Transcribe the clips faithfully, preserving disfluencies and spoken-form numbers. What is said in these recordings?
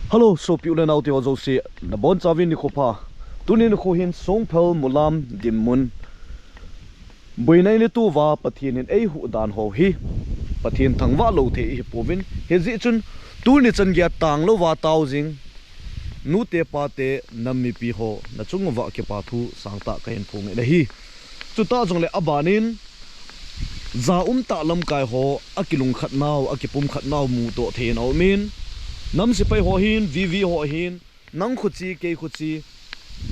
Hello, sopi u le nau te ho jouse, nabonchauvin nikho pha. Tuni nikho hin Songphel Mulam dinmun boina in ituva Pathen in eihuh dan ho hi Pathen thangvah lou thei ihi pouvin. Hijeh chun tuni chan geiya tanglouva tao jing nute pate nam mipi ho nachung uva kipa thu sangtah kahin phong in ahi. Chutah jongle abanin ja umtah lamkai ho akilungkhat nau, akipumkhat nau mudoh thei in aumin, nam sepai ho hin, V V ho hin, nang khuche, kei khuche,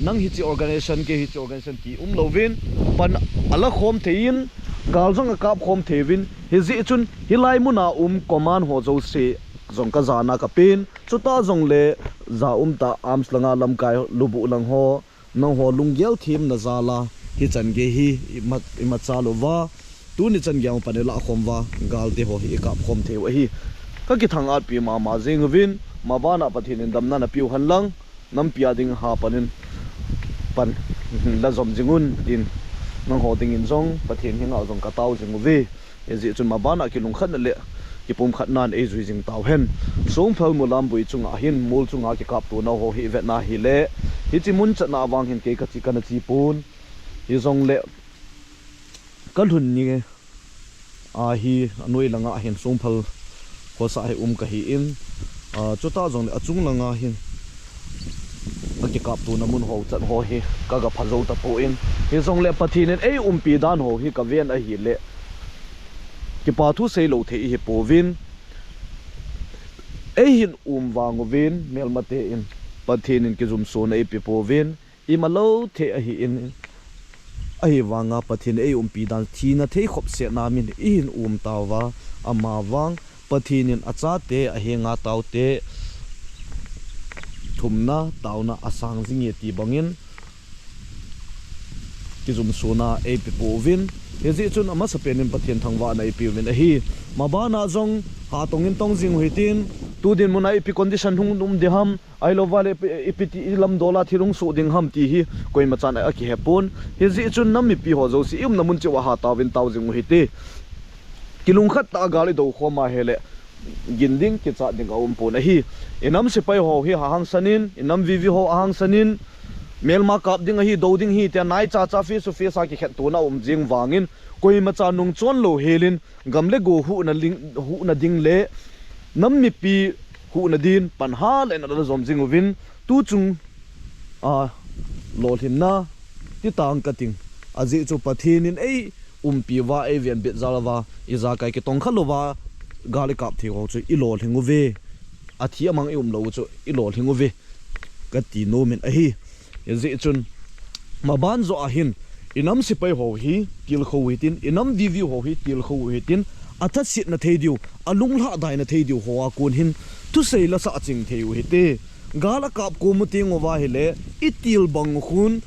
nang hiche organization, kei hiche organization ti umlouvin, pan ala khom thei in, gal jong akap khom thei uvin, hijeh chun hilai muna um command ho jouse jong kajana kapen, chutah jongle ja umtah arms langa lamkai lubuh lang ho, nangho lunggel themna jal a hichan gei hi imat, imacha louva, tuni chan geiya pan ilah khom uva, galte ho hi ikap khom thei u ahi. Kakithang-atpi mama jing uvin, mabana Pathen in damna napeh u henlang, nampi a ding hapan in pan la jom jing un tin, nangho dingin jong Pathen henga jong katao jing uve. Hijeh chun mabana kilungkhatna le kipumkhatnan eijui jing tauhen. Songphel Mulam boi chunga hin, mol chunga kikaptona ho hi ivetna hile, hiche mun chatna vang hin kei kache kana che pon. Hijongle kalhun ni ahi, anoi langa hin Songphel khosah hi um kahin, a, chutah jongle achung langa hin akikaptona mun ho chan ho hi kaga phajou tapon. Hijongle Pathen in eiumpi dan ho hi kaven ahile, kipa thu seilou thei ihi pouvin. Eihin um vang uvin, melmate in Pathen in kijumsona eipe pouvin, imalou thei ahin, ahivanga Pathen in eiumpi dan thina thei khop setna min ihin um tauva, amavang Pathen in achate ahenga taote thumna taona asang jinge ti bangin kijumsona eipe pouvin. Hijeh chun amasapen in Pathen thangvahna eipeuvin ahi. Mabana jong hatong in tong jing u hitin, tu dinmuna ipi condition hung um ding ham, ahilouva le ipi, ipi ti ilamdola thil hung soh ding ham ti hi koimachan akihe pon. Hijeh chun nam mipi ho jouse iumna mun cheh uva hataovin tao jing u hite. Kilungkhat tah a gal idou khom ahile, gin ding, kichat ding aumpon ahi. Inam sepai ho hi ahangsan in, inam V V ho ahangsan in, melma kap ding ahi, dou ding ahi tia naichacha face to face a kikhettona aum jing vangin, koimacha nungchon louhelin, gam le go huhna ling, huhna ding le nam mipi huhna din pan hala in ala jom jing uvin, tuchung a lolhinna titang kating. Ajeh chu Pathen in eiumpi uva, eivenbit jal uva, ijakai kitongkha louva gal ikap thei ho chu ilolhing uve. Athi amang iumlou chu ilolhing uve, kati nomin ahi. Hijeh chun maban joh a hin, inam sepai ho hi tilkhou u hitin, inam V V ho hi tilkhou u hitin, athasetna thei diu, alunglhadaina thei diu hoa kon hin thusei lasah ching thei u hite. Gal akap kom u teng uva hile, itil bang u khun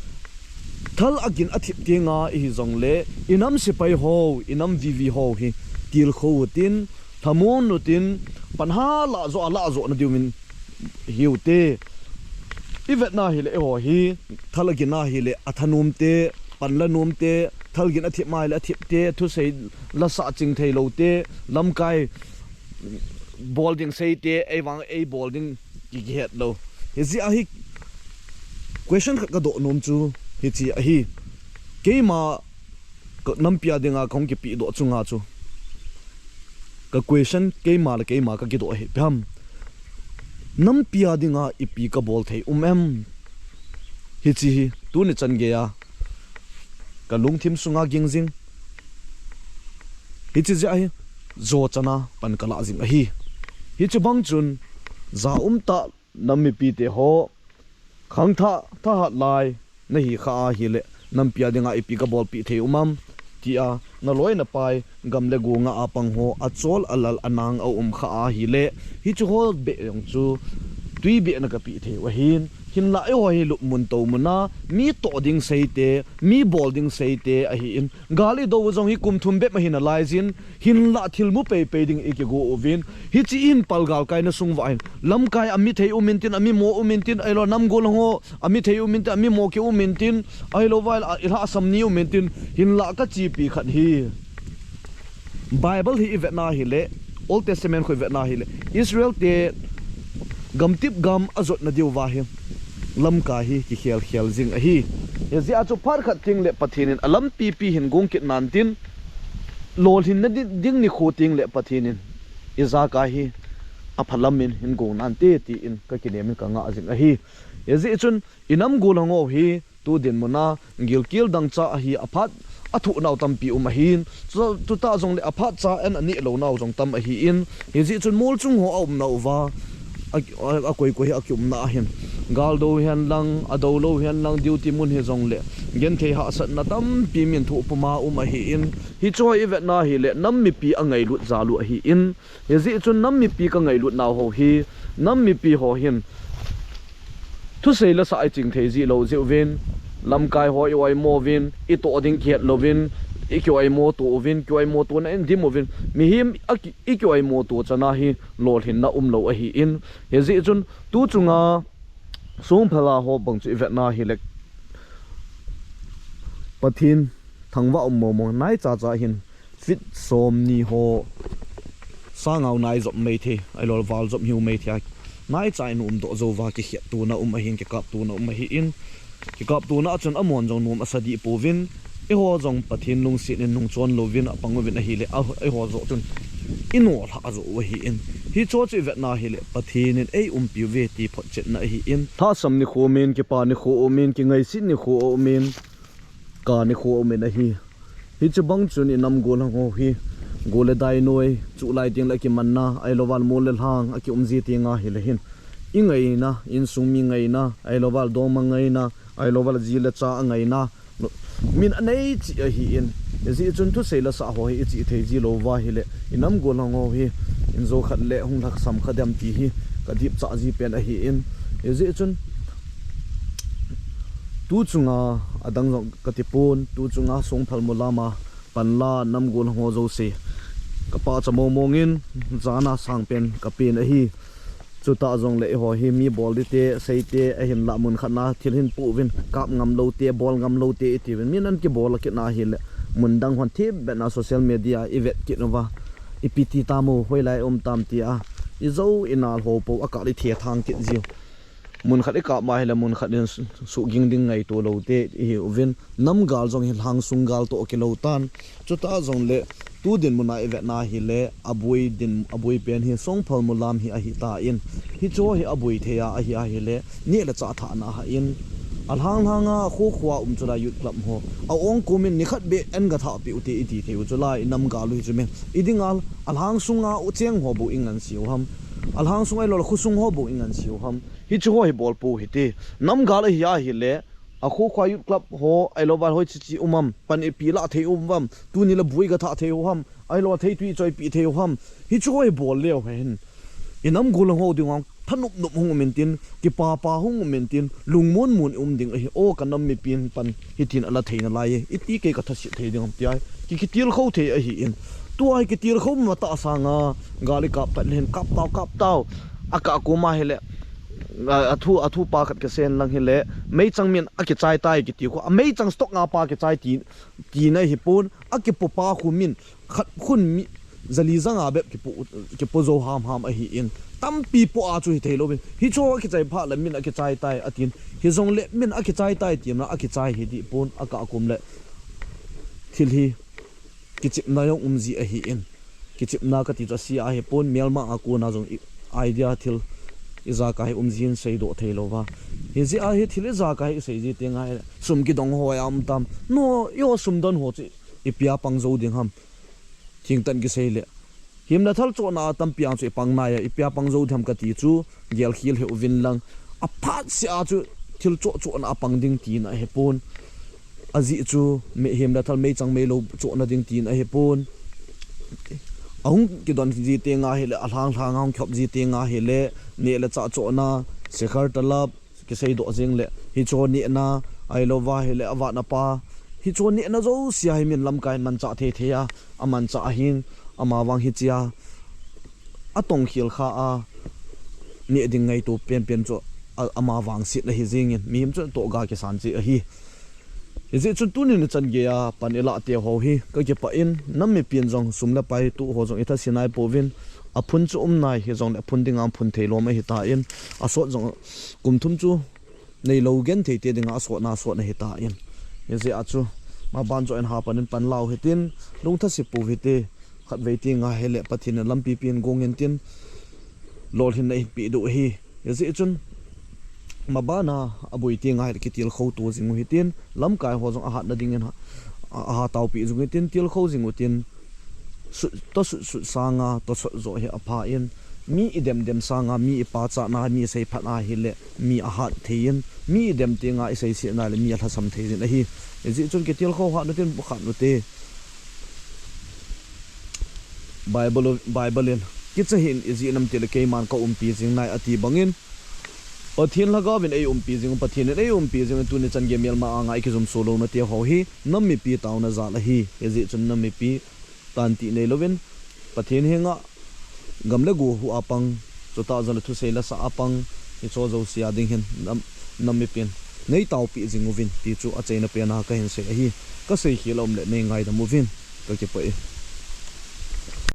thal agin athip tenga ihi jongle, inam sepai ho, inam V V ho hi tilkhou utin, lhamon utin, pan hala joh a lah johna diuvin hiute. Ivetna hile eiho hi, thal agin ahile athanomte, pan lanomte, thal gin athip ma hile athipte, thusei lasah ching theiloute, lamkai bol ding seite, eivang eibol ding ki, kihet lou. Hijeh a hi question khat kadoh nom chu hiche ahi. Keima ka, nampi a dinga kahung kipehdoh chunga chu, ka question keima le keima kakidoh ahi, ipi ham? Nampi a dinga ipi kabol thei um em? Hiche hi tuni chan geiya kalungthim sunga ging jing. Hiche jeh a hi, jo chana pan kalah jing ahi. Hiche bang chun, ja umtah nam mipite ho, khangthah, thahat lai nahi kha ahile, nampi a dinga ipi kabolpeh thei um am, tia naloi napai, gam le go nga a pang ho, achol alal anang aum kha ahile, hiche ho beh jong chu twi behna kapeh thei u ahin, hinlah eiho hi lupmun toumuna, mi toh ding seite, mi bol ding seite ahin, gal idou u jong hi kum thum bep ahi nalaijin, hinlah thil mu peipei ding ikigo uvin, hiche ihin pal galkaina sung uva hin, lamkai a mi thei um intin, a mi mo um intin, ahilou namgol ho a mi thei um intin, a mi mo ki um intin, ahilouva ilhahsam ni um intin, hinlah kachepi khat hi, Bible hi ivetna hile, Old Testament khu ivetna hile, Israel te Gamtip gam ajotna diuva hi lamkai hi kikhel khel jing ahi. Hijeh a chu phat khat teng le Pathen in alampi pi hin gong kit nan tin, lolhinna di-, ding nikho teng le Pathen in ijakai hi aphalam in hin gong nante tin kakinem in kangah jing ahi. Hijeh chun inam gollhang ho hi tu dinmun a gilkel dangchah ahi, aphat athuh nau tampi um ahin, chu, chutah jongle aphat cha in aneh lou nau jong tam ahin, hijeh chun mol chung ho aum nauva, a, a, akoi koi hi akiumna ahin, gal do hen lang, ado lou hen lang, duty mun hijongle genthei hahsatna tampi min thoh puma um ahin, hichu ivetna hile nam mipi angailut jal u ahin, hijeh chun nam mipi kangailut nau ho hi, nam mipi ho hin thusei le sah iching thei ji lou jeh uvin, lamkai ho ioimo uvin, itoh ding kihet louvin, ikioimo to uvin, kioimo tona in dim uvin, mihem aki, ikioimo to chana hi lolhinna um lou ahin, hijeh chun tu chunga songphal a ho bang chu ivetna hile Pathen thangvah um momo nai cha cha hin feet somni ho sangau nai jop mai thei, ahilou le val jop hiu mai thei a nai cha in umdoh jouva kikhet tona um ahin, kikap tona um ahin, kikap tona a chun amahon jong nom asa deh pouvin, eiho jong Pathen lungset in nungchon louvin apang uvin ahile, a, eiho joh chun inolhah jou u ahin, hichu chu ivetna hile Pathen in eiumpi uve ti photchetna ahin, thasam nikho umin, kipa nikho umin, kingaiset nikho umin, ka nikho umin ahi. Hichu bang chun inam gollhang ho hi gol le dai noi, chuh lai teng le akimanna, ahilou vale mol le lhang akium ji teng ahile hin, ingaina, insung mi ngaina, ahilou vale dongma ngaina, ahilou vale ji le cha angaina, min anei cheh ahin, hijeh chun thusei le sah ho hi ichih thei ji louva hile inam gollhang ho hi injo khat le hung lhaksam kha dem ti hi kadipchah ji pen ahin, hijeh chun tu chunga adang jong katipon, tu chunga songphal mulam a panla nam gollhang ho jouse kapachat momong in jana sangpen kapen ahi. Chutah jongle eiho hi mi bol ding te, sei te, ahinlah mun khat na thil hin pouvin, kap ngam lou te, bol ngam lou te itiuvin, min an kibol kit na hile mun dang hon thipbeh na social media ivet kit uva, ipi ti tam u, hoilai um tam tia ijou inal ho pou akal ithethang kit jiu. Mun khat ikap ma hile mun khat in su-, suhging ding ngaito lou te ihiuvin, nam gal jong hi lhangsung gal toh kilou tan. Chutah jongle tu dinmun a ivetna hile aboi din, aboi pen hi songphal mulam hi ahitan, hichu hi aboi thei a ahi ahile neh le chah thahna hah in, alhang lhang a khokho a um chulai youth club ho a-ong kom in nikhat beh an gathah peh u te iti thei u, chulai inam gal u hi chu min idinga alhang sunga ucheng ho bou ingansei u ham, alhang sung ahilou le khosung ho bou ingansei u ham, hichu ho hi bol pou hite. Nam gal ahi ahile, akhokho a youth club ho ahilou vale hoiche che um am, pan ipi lah thei um am, tuni le boi gathah thei u ham, ahilou le theitwi choipeh thei u ham, hichu ho hi bol leu hen inam gollhang ho dinga thanop nop hung um intin, kipapa hung um intin, lungmon mon um ding ahi. O, kanam mipin pan hitin ala thei nalai e, iti kei kathaset thei ding ham tia ki, kitilkhou thei ahin, tua hi kitilkhou matah sanga gal ikap phat le hin kap tau, kap tau, akah kom a hile, a, athu, athu pa khat kisei lang hile, meichang min akichai tai kiti khu, a meichang stock nga pa kichai ti, tina hipon, akipo pa khu min khat khun mi jali janga bep kipo, kipo jou ham ham ahin, tampi po a chu hithei louvin, hichu akichai phat le min akichai tai atin, hijongle min akichai tai tina akichai hi dih pon, akah kom le thil hi kichepna jong um ji ahin, kichepna kati chu ase ahipon, melma a kona jong i-, idea thil ijakai hi um jin seidoh thei louva. Hijeh a hi thil ijakai hi isei ji teng ahile sum kidong ho a um tam. No, eiho sum don ho chu ipi a pang jou ding ham. Thengtah in kisei le, hem le thal chohna a tampi a chu ipang nai a, ipi a pang jou ding ham kati chu gelkhel hih uvin lang, aphat seh a chu thil choh chohna a pang ding tina ahipon. Ajeh chu mi-, hem le thal meichang meilou chohna ding tina ahipon. Ahung kidon ji teng ahile, alhang lhang a hung khop ji teng ahile, neh le chah chohna, sekhar talab, kiseidoh jeng le, hichu nehna, ahilou va hile, avatna pa, hichu nehna jouse a hi min lamkai in manchah thei thei a, amanchah ahin, amavang hichea atongkhel kha a neh ding ngaito penpen chu a, amavang set ahi jengin, mihem chun tohga kisan cheh ahi. Hijeh chun tuni nichan geiya pan ilah te ho hi kakipah in, nam mipin jong sum le pai toh ho jong ithaset nai pouvin, aphun chu um nai hijongle aphun dinga phun thei lom ahitan, asot jong kum thum chu neilou genthei te dinga asotna asotna ahitan. Hijeh a chu maban chu ahin hapan in pan lau hitin, lungthim sep pou hite, khatvei tenga hile Pathen in lampi pen gong intin, lolhinna eihin peh diu ahi. Hijeh chun mabana aboi tenga hile kitilkhou to jing u hitin, lamkai ho jong ahatna dingin ha, a, aha taopeh jing u hitin, tilkhou jing utin, sut, tosut sut sanga tosot jo hi apha in, mi idem dem sanga mi ipachatna, mi seiphatna hile mi ahat thei in, mi idem tenga iseisetna le mi alhasam thei jin ahi. Hijeh chun kitilkhou hat utin, pukhat ute. Bible, Bible in, kicha hih in, ijeh inem itile keiman kaumpi jing nai ati bangin, Pathen lhagaovin eiumpi jing u, Pathen in eiumpi jing u, tuni chan gei melma anga ikijumso louna teho hi nam mipi taona jal ahi. Hijeh chun nam mipi tanti neilouvin, Pathen henga gam le go hu a pang, chutah jongle thusei le sa a pang, hicho jouse a ding hin nam, nam mipin neitaopeh jing uvin ti chu achaina pena kahin sei ahi. Kasei khel a um le neingaidam uvin, kakipah e.